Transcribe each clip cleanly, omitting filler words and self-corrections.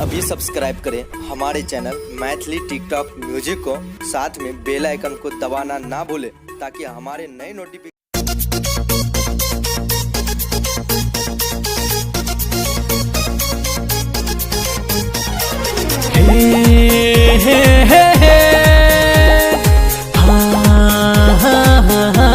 अभी सब्सक्राइब करें हमारे चैनल मैथिली टिकटॉक म्यूजिक को, साथ में बेल आइकन को दबाना ना भूलें ताकि हमारे नए नोटिफिकेशन। हे हे हे हे हा हा हा हा।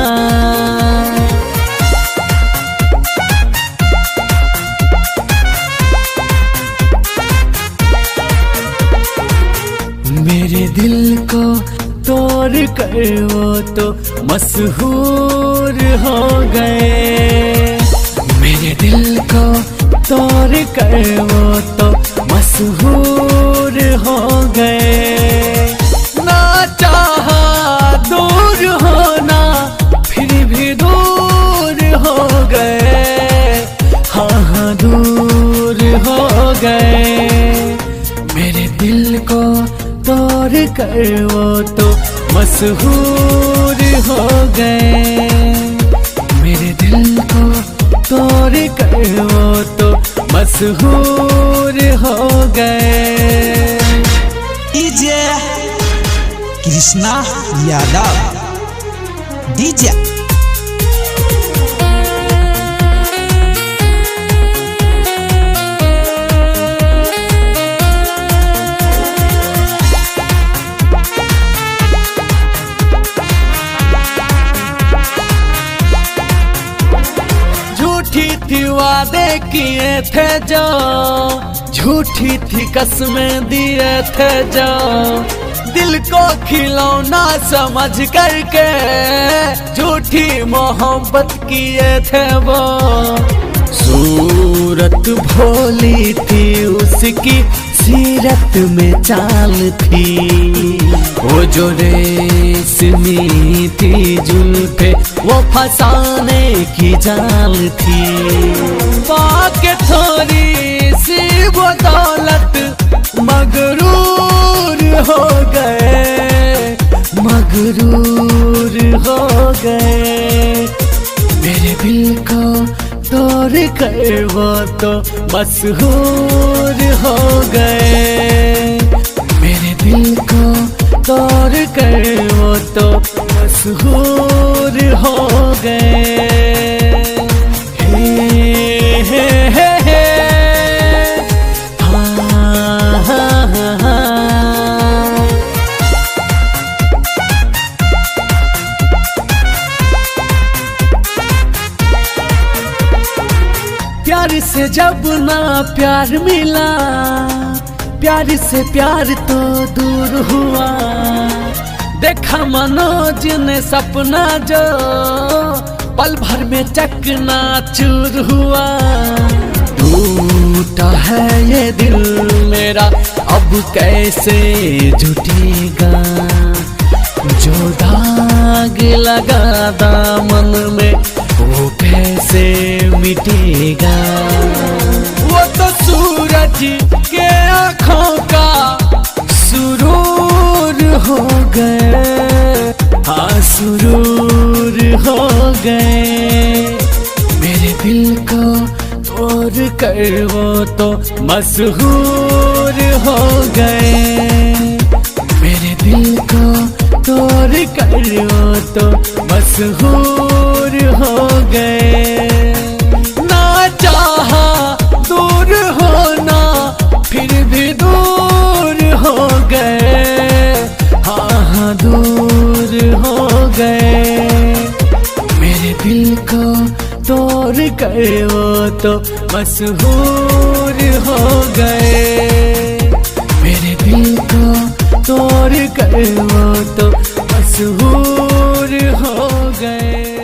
मेरे दिल को तोड़ कर वो तो मशहूर हो गए। मेरे दिल को तोड़ कर वो तो मशहूर हो गए। ना चाहा दूर होना फिर भी दूर हो गए। हाँ हाँ दूर हो गए। मेरे दिल को तोड़ कर वो तो मशहूर हो गए। मेरे दिल को तोड़ कर वो तो मशहूर हो गए। DJ Krishna Yadav DJ. झूठी थी वादे किए थे जो, झूठी थी कसमें दिए थे जो, दिल को खिलौना समझ करके झूठी मोहब्बत किए थे वो। सूरत भोली थी उसकी, सीरत में चाल थी, वो जो रेशमी थी जुल्फे वो फसाने की जाल थी। पाके थोड़ी सी वो दौलत मगरूर हो गए, मगरूर हो गए। मेरे दिल को तोड़ कर वो तो मशहूर हो गए। मेरे दिल को तोड़ कर वो तो मशहूर हो गए। हे हे हे हे हा हा हा हा। प्यार से जब ना प्यार मिला, प्यार से प्यार तो दूर हुआ। देखा मनोज ने सपना जो पल भर में चकना चूर हुआ। टूटा है ये दिल मेरा अब कैसे जुटेगा, जो दाग लगा दामन में वो कैसे मिटेगा। वो तो सूरज के आँखों का सुरूर हो गए, हाँ सुरूर हो गए। मेरे दिल को तोड़ कर वो तो मशहूर हो गए। मेरे दिल को तोड़ कर वो तो मशहूर हो गए। ना चाहा दूर होना फिर भी दूर हो गए। हाँ हाँ दूर हो गए। मेरे दिल को तोड़ कर वो तो मशहूर हो गए। मेरे दिल को तोड़ कर वो तो मशहूर हो गए।